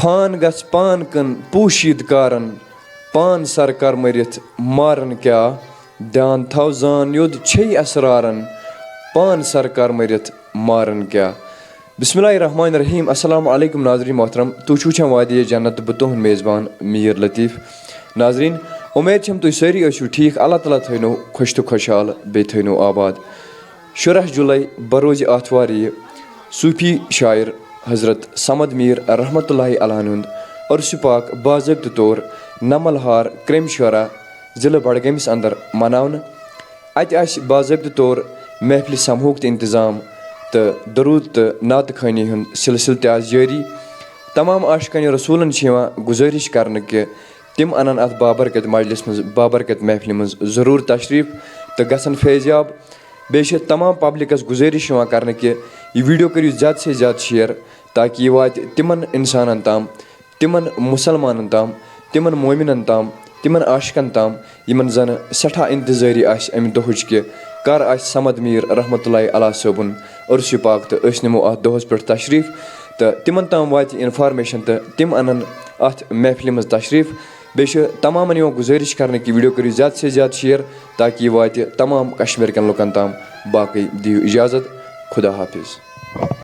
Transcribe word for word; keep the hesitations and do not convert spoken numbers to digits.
پھان گژھ پان کن پوشید کارن، پان سر کر مٔرِتھ مارن کیٛاہ؟ دیان تھاو زان یوٚد چھے اسرارن، پان سر کر مٔرِتھ مارن کیٛاہ؟ بسم اللہ الرحمن الرحیم۔ السلام علیکم ناظرین محترم، تُہۍ چھِو وٕچھان وادی جنت تہٕ بہٕ تُہُنٛد میزبان میر لطیف۔ ناظرین، اُمید چھم تُہۍ سٲری ٲسِو ٹھیٖک۔ اللہ تعالیٰ تھٲینو خۄش تہٕ خۄشحال، بیٚیہِ تھٲینو آباد۔ شُراہ جُلَے بروز آتھوار یہِ صوٗفی شاعر حضرت صمد میٖر رحمتہ اللہ علیہ ہُنٛد عرس پاک باضٲبطہٕ طور نمل ہار کرٛیٚمۍ شعرا ضلعہٕ بڈگٲمِس اندر مناونہٕ۔ اتہِ آسہِ باضٲبطہٕ طور محفلہِ سمہُک تہِ انتظام تہٕ درود تہٕ نعتہٕ خوٲنی ہُنٛد سلسلہٕ تہِ آسہِ جٲری۔ تمام عاشقانِ رسولن چھِ یِوان گُزٲرِش کرنہٕ کہِ تِم انن اتھ بابرکت مجلس منٛز، بابرکت محفلہِ منٛز ضروٗر تشریف تہٕ گژھن فیضیاب۔ بیٚیہِ چھِ تمام پبلکس گُزٲرِش یِوان کرنہٕ کہِ یہِ ویڈیو کٔرِو زیادٕ سے زیادٕ شیئر، تاکہِ یہِ واتہِ تِمن انسانن تام، تِمن مسلمانن تام، تِمن مومنن تام، تِمن عاشقن تام، یِمن زن سٮ۪ٹھاہ انتظٲری آسہِ امہِ دۄہٕچ کہِ کر آسہِ صمد میٖر رحمتہ اللہ علیہ صٲبُن عرس پاک تہٕ أسۍ نِمو اتھ دۄہس پٮ۪ٹھ تشریف تہٕ تِمن تام واتہِ انفارمیشن تہٕ تِم انن اتھ محفلہِ منٛز تشریف۔ بیٚیہِ چھِ تمامن یِوان گُزٲرِش کرنہٕ کہِ ویڈیو کٔرِو زیادٕ سے زیادٕ شیئر، تاکہِ یہِ واتہِ تمام کشمیٖر کٮ۪ن لُکن تام۔ باقٕے دِیِو اجازت، خدا حافظ۔